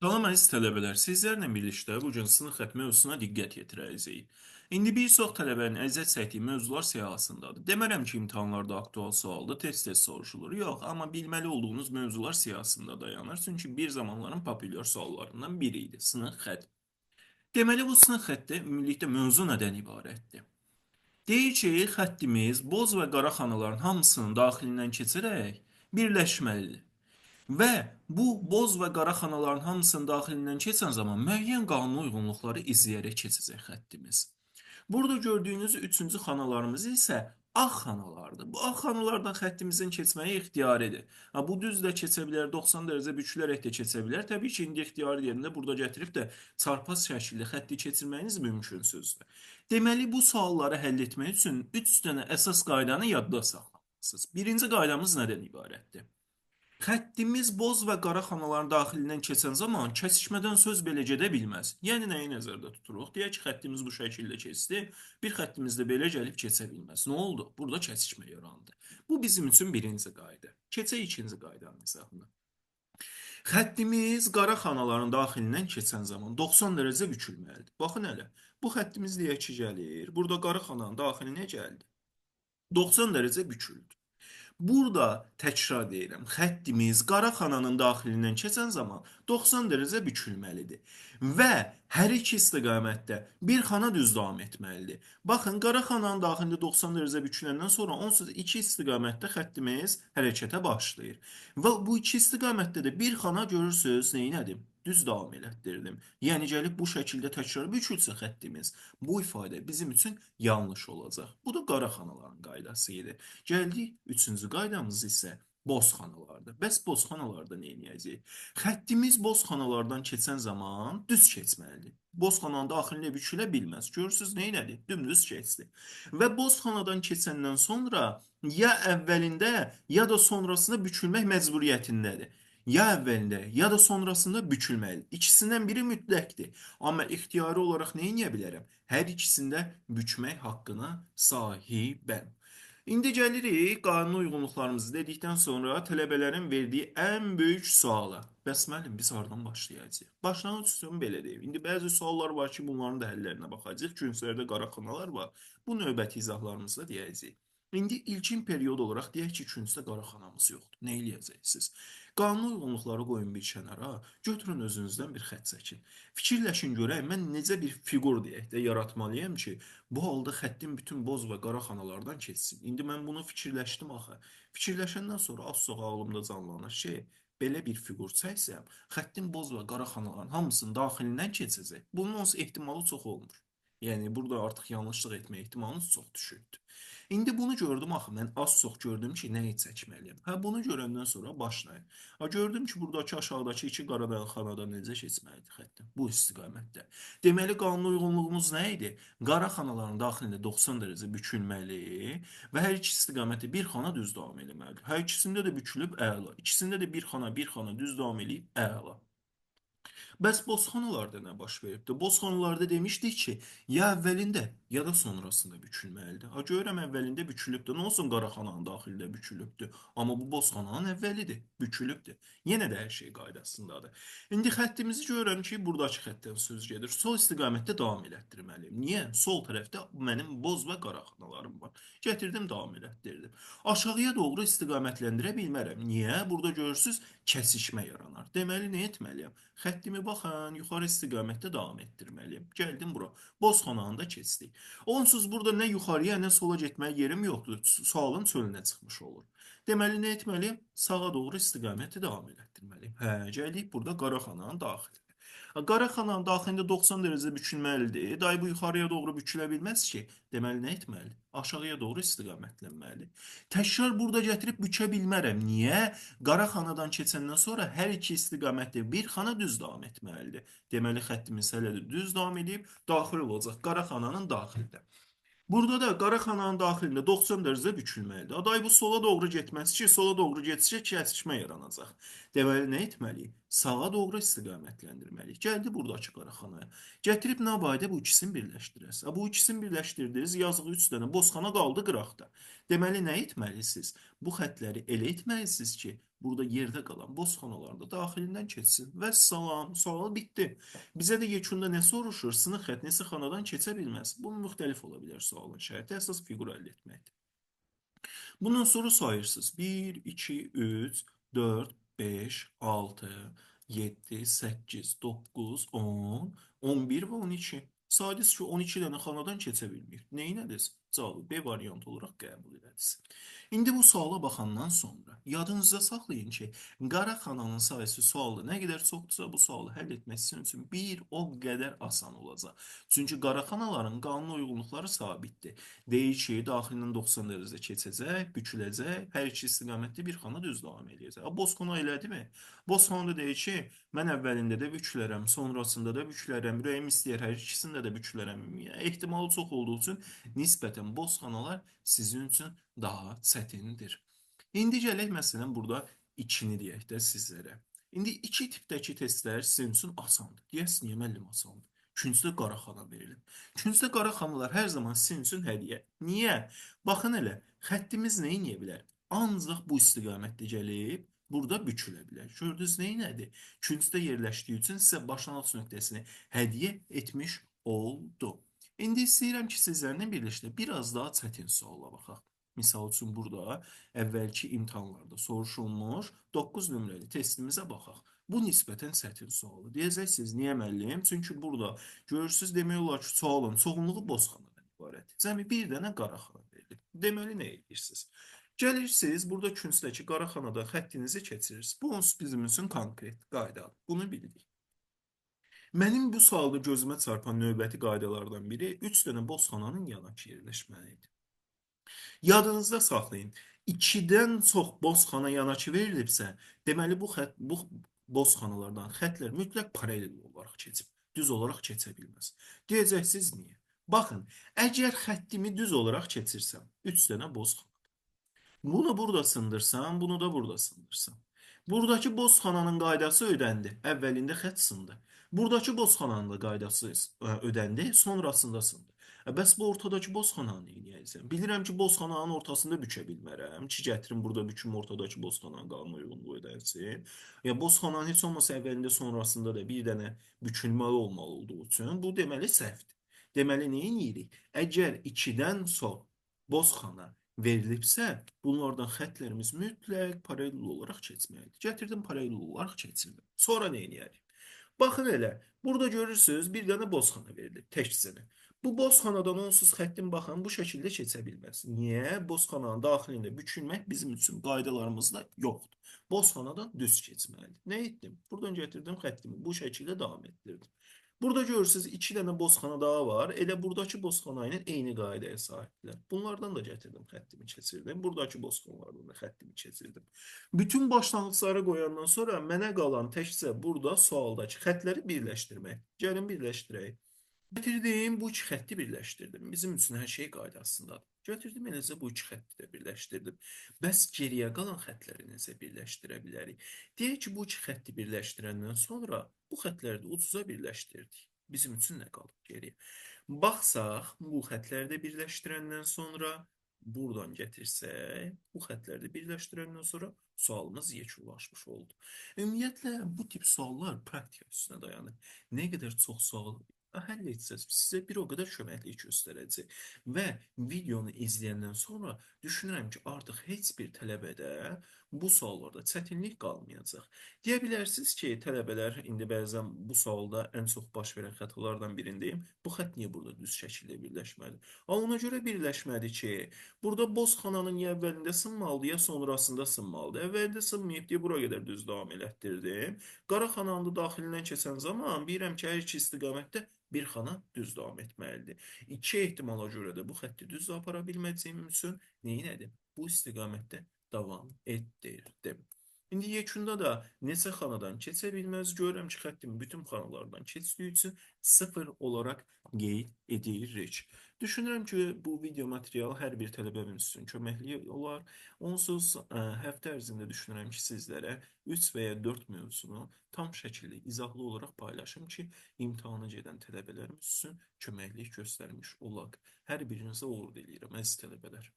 Salam əziz tələbələr, sizlərlə birlikdə bu gün sınıq xətt mövzusuna diqqət yetirəcəyik. İndi bir çox tələbənin əziyyət çəkdiyi mövzular siyahısındadır. Demərəm ki, imtahanlarda aktual sualdır, tez-tez soruşulur. Yox, amma bilməli olduğunuz mövzular siyahısında dayanır. Çünki bir zamanların populyar suallarından biri idi sınıq xətt. Deməli, bu sınıq xəttdə ümumilikdə mövzu nədən ibarətdir? Deyir ki, xəttimiz boz və qara xanaların hamısının daxilindən keçərək birləşməlidir. Və bu boz və qara xanaların hamısının daxilindən keçən zaman müəyyən qanuna uyğunluqları izləyərək keçəcək xəttimiz. Burada gördüyünüz üçüncü xanalarımız isə ağ xanalardır. Bu ağ xanalardan xəttimizin keçməyi ixtiyaridir. Ha, bu düz də keçə bilər, 90 dərəcə bükülərək də keçə bilər. Təbii ki, indi ixtiyari yerində burada gətirib də çarpaz şəkildə xətti keçirməyiniz mümkünsüzdür. Deməli, bu sualları həll etmək üçün 3 dənə əsas qaydanı yadda saxlamalısınız. Birinci qaydamız nədən ibarətdir? Xəttimiz boz və qara xanaların daxilindən keçən zaman kəsişmədən söz belə gedə bilməz. Yəni nəyi nəzərdə tuturuq? Deyək ki, xəttimiz bu şəkildə keçdi, bir xəttimiz də belə gəlib keçə bilməz. Nə oldu? Burada kəsişmə yarandı. Bu bizim üçün birinci qayda. Keçək ikinci qaydanın izahına. Xəttimiz qara xanaların daxilindən keçən zaman 90 dərəcə bükülməlidir. Baxın hələ, bu xəttimiz deyək ki, gəlir. Burada qara xananın daxilinə gəldi. 90 dərəcə büküldü. Burada təkrar deyirəm, xəttimiz qara xananın daxilindən keçən zaman 90 dərəcə bükülməlidir və hər iki istiqamətdə bir xana düz davam etməlidir. Baxın, qara xananın daxilində 90 dərəcə büküləndən sonra onsuz iki istiqamətdə xəttimiz hərəkətə başlayır. Və bu iki istiqamətdə də bir xana görürsünüz, neynədim? Düz davam elətdirdim. Yəni gəlib bu şəkildə təkrar bükülsə xəttimiz, bu ifadə bizim üçün yanlış olacaq. Bu da qara xanaların qaydası idi. Gəldik üçüncü qaydamız isə boz xanalarda. Bəs boz xanalarda nə edəcəyik? Xəttimiz boz xanalardan keçən zaman düz keçməlidir. Boz xananın daxilinə bükülə bilməz. Görürsünüz, nə elədi? Dümdüz keçdi. Və boz xanadan keçəndən sonra ya əvvəlində, ya da sonrasında bükülmək məcburiyyətindədir. Ya əvvəlində, ya da sonrasında bükülməli. İkisindən biri mütləqdir. Amma ixtiyari olaraq nə edə bilərəm? Hər ikisində bükmək haqqına sahibəm. İndi gəlirik qanuna uyğunluqlarımızı dedikdən sonra tələbələrin verdiyi ən böyük suala. Bəs müəllim, biz hardan başlayacağıq? Başlanğıc üçün belə deyim. İndi bəzi suallar var ki, bunların da həllərinə baxacağıq. Künclərdə qara xanalar var. Bu növbəti izahlarımızda deyəcəyik. İndi ilkin period olaraq deyək ki, küncdə qara xanamız yoxdur. Nə eləyəcəksiniz? Qanuna uyğunluqları qoyun bir kənara, götürün özünüzdən bir xətt çəkin. Fikirləşin görək, mən necə bir fiqur deyək də yaratmalıyam ki, bu halda xəttin bütün boz və qara xanalardan keçsin. İndi mən bunu fikirləşdim axı. Fikirləşəndən sonra az çox ağlımda canlanır ki, belə bir fiqur çəksəm, xəttin boz və qara xanaların hamısının daxilindən keçəcək. Bunun onsuz ehtimalı çox olmur. Yəni burada artıq yanlışlıq etmə ehtimalınız çox düşükdür. İndi bunu gördüm axı, mən az çox gördüm ki, nəyi çəkməliyəm. Hə, bunu görəndən sonra başlayın. Ha, gördüm ki, buradakı aşağıdakı iki qara xanadan necə keçməlidir xəttim? Bu istiqamətdə. Deməli, qanuna uyğunluğumuz nə idi? Qara xanaların daxilində 90 dərəcə bükülməli və hər iki istiqamətdə bir xana düz davam eləməlidir. Hər ikisində də bükülüb, əla. İkisində də bir xana, bir xana düz davam eləyib, əla. Bəs boz xanalarda nə baş veribdir? Boz xanalarda demişdik ki, ya əvvəlində, ya da sonrasında bükülməlidir. Ha, görürəm əvvəlində bükülübdür. Nə olsun qara xananın daxilində bükülübdür. Amma bu boz xananın əvvəlidir, bükülübdür. Yenə də hər şey qaydasındadır. İndi xəttimizi görürəm ki, buradakı xəttdən söz gedir. Sol istiqamətdə davam elətdirməliyim. Niyə? Sol tərəfdə mənim boz və qara xanalarım var. Gətirdim, davam elətdirdim. Aşağıya doğru istiqamətləndirə bilmərəm. Niyə? Burada görürsünüz, kəsişmə yaranar. Deməli, nə etməliyəm? Xəttimi baxın, yuxarı istiqamətdə davam etdirməliyəm. Gəldim bura. Boz xananı da keçdik. Onsuz burada nə yuxarıya, nə sola getməyə yerim yoxdur. Sualın çölünə çıxmış olur. Deməli, nə etməliyəm? Sağa doğru istiqaməti davam elətdirməliyəm. Hə, gəldik burada qara xananın daxilinə. Qara xananın daxilində 90 dərəcə bükülməlidir. Dayı bu yuxarıya doğru bükülə bilməz ki. Deməli, nə etməli? Aşağıya doğru istiqamətlənməli. Təkrar burada gətirib bükə bilmərəm. Niyə? Qara xanadan keçəndən sonra hər iki istiqamətdə bir xana düz davam etməlidir. Deməli, xəttimiz hələ də düz davam edib, daxil olacaq qara xananın daxilində. Burada da qara xananın daxilində 90 dərəcə bükülməlidir. Aday bu sola doğru getməz ki, sola doğru getsə kəsişmə yaranacaq. Deməli, nə etməliyik? Sağa doğru istiqamətləndirməliyik. Gəldi buradakı qara xanaya. Gətirib nə bayda bu ikisini birləşdirəsiniz. Bu ikisini birləşdirdiniz, yazığı 3 dənə boz xana qaldı qıraqda. Deməli, nə etməlisiniz? Bu xətləri elə etməlisiniz ki, Burada yerdə qalan boz xanaların da daxilindən keçsin. Və salam, sual bitdi. Bizə də yekunda nə soruşur? Sınıq xətt neçə xanadan keçə bilməz? Bu müxtəlif ola bilər sualın şərti. Əsas fiqur əldə etməkdir. Bundan sonra sayırsınız. 1, 2, 3, 4, 5, 6, 7, 8, 9, 10, 11 və 12. Sadəcə ki, 12 dənə xanadan keçə bilmir. Neynədiniz? Cavabı B variantı olaraq qəbul edədiniz. İndi bu suala baxandan sonra yadınızda saxlayın ki, qara xananın sayısı sualda nə qədər çoxdursa, bu sualı həll etmək sizin üçün bir o qədər asan olacaq. Çünki qara xanaların qanun uyğunluqları sabitdir. Deyir ki, daxilindən 90 dərəcə keçəcək, büküləcək, hər iki istiqamətdə bir xana düz davam eləyəcək. Boz xana elədimi? Boz xana da deyir ki, mən əvvəlində də bükülərəm, sonrasında da bükülərəm, ürəyim istəyər, hər ikisində də bükülərəm. Yəni, ehtimalı çox olduğu üçün nisbətən boz xanalar sizin üçün daha çətindir. İndi gələk məsələn burada 2-ni deyək də sizlərə. İndi iki tipdəki testlər sizin üçün asandır. Deyəsiniz, niyə müəllim asandır? Küncdə qara xana verilib. Küncdə qara xanalar hər zaman sizin üçün hədiyyə. Niyə? Baxın elə, xəttimiz nə eləyə bilər? Ancaq bu istiqamətdə gəlib burada bükülə bilər. Gördünüz nə nədir? Küncdə yerləşdiyi üçün sizə başlanğıc nöqtəsini hədiyyə etmiş oldu. İndi istəyirəm ki, sizlərlə birlikdə biraz daha çətin suala baxaq. Misal üçün burada əvvəlki imtahanlarda soruşulmuş 9 nömrəli testimizə baxaq. Bu nisbətən çətin sualdır. Deyəcəksiniz, niyə müəllim? Çünki burada görürsünüz, demək olar ki, sualın çoxunluğu boz xanadan ibarətdir. Cəmi bir dənə qara xana verilib. Deməli, nə edirsiniz? Gəlirsiniz, burada küncdəki qara xanada xəttinizi keçirirsiniz. Bu onsuz bizim üçün konkret qaydadır. Bunu bildik. Mənim bu sualda gözümə çarpan növbəti qaydalardan biri 3 dənə boz xananın yanaşı yerləşməli idi. Yadınızda saxlayın. 2-dən çox boz xana yanaşı verilibsə, deməli bu boz xanalardan xətlər mütləq paralel olaraq keçib, düz olaraq keçə bilməz. Deyəcəksiniz niyə? Baxın, əgər xəttimi düz olaraq keçirsəm, 3 dənə boz xana. Bunu burada sındırsam, bunu da burada sındırsam. Buradakı boz xananın qaydası ödəndi. Əvvəlində xətt sındı. Buradakı boz xananın da qaydası ödəndi, sonrasında sındı. Bəs bu ortadakı boz xananı neyləyəcəm? Bilirəm ki, boz xananın ortasında bükə bilmərəm. Ki, gətirim burada büküm ortadakı boz xananın qanuna uyğunluğu ödənsin. Ya boz xananın heç olmasa əvvəlində sonrasında da bir dənə bükülməli olmalı olduğu üçün bu deməli səhvdir. Deməli nə edirik? Əgər 2-dən çox boz xana verilibsə, bunlardan xətlərimiz mütləq paralel olaraq keçməlidir. Gətirdim paralel olaraq keçirdim. Sonra nə edərik? Baxın elə, burada görürsünüz bir dənə boz xana verilib, təkcə. Bu boz xanadan onsuz xəttin baxın bu şəkildə keçə bilməz. Niyə? Boz xananın daxilində bükülmək bizim üçün qaydalarımızda yoxdur. Boz xanadan düz keçməlidir. Nə etdim? Buradan gətirdim xəttimi bu şəkildə davam etdirdim. Burada görürsünüz 2 dənə boz xana daha var. Elə buradakı boz xana ilə eyni qaydaya sahibdirlər. Bunlardan da gətirdim xəttimi keçirdim. Buradakı boz xanalardan da xəttimi keçirdim. Bütün başlanğıcları qoyandan sonra mənə qalan təkcə burada sualdakı xətləri birləşdirmək. Gəlin birləşdirək. Gətirdim, bu iki xətti birləşdirdim. Bizim üçün hər şey qaydasındadır. Gətirdim, eləcə bu iki xətti də birləşdirdim. Bəs geriyə qalan xətləri necə birləşdirə bilərik? Deyək ki, bu iki xətti birləşdirəndən sonra bu xətləri də ucuza birləşdirdik. Bizim üçün nə qalıb geriyə? Baxsaq, bu xətləri də birləşdirəndən sonra buradan gətirsək, bu xətləri də birləşdirəndən sonra sualımız yekunlaşmış oldu. Ümumiyyətlə, bu tip suallar praktika üstünə dayanır. Nə qədər çox sual həll etsəz, sizə bir o qədər köməklik göstərəcək. Və videonu izləyəndən sonra düşünürəm ki, artıq heç bir tələbədə bu suallarda çətinlik qalmayacaq. Deyə bilərsiniz ki, tələbələr indi bəzən bu sualda ən çox baş verən xətalardan birindəyim. Bu xətt niyə burada düz şəkildə birləşmədi? Ona görə birləşmədi ki, burada boz xananın ya əvvəlində sınmalıdır, ya sonrasında sınmalıdır. Əvvəlində sınmayıb deyə bura qədər düz davam elətdirdim. Qara xananın da daxilindən keçən zaman bilirəm ki, hər iki istiqamətdə bir xana düz davam etməlidir. İki ehtimala görə də bu xətti düz apara bilməyəcəyim üçün nə etdim? Bu istiqamətdə davam etdirdim. İndi yekunda da neçə xanadan keçə bilməz. Görürəm ki, xəttim bütün xanalardan keçdiyi üçün 0 olaraq qeyd edirik. Düşünürəm ki, bu video material hər bir tələbəmiz üçün köməkli olar. Onsuz həftə ərzində düşünürəm ki, sizlərə 3 və ya 4 mövzunu tam şəkildə izahlı olaraq paylaşım ki, imtahana gedən tələbələrimiz üçün köməklik göstərmiş olaq. Hər birinizə uğur diləyirəm, əziz tələbələr.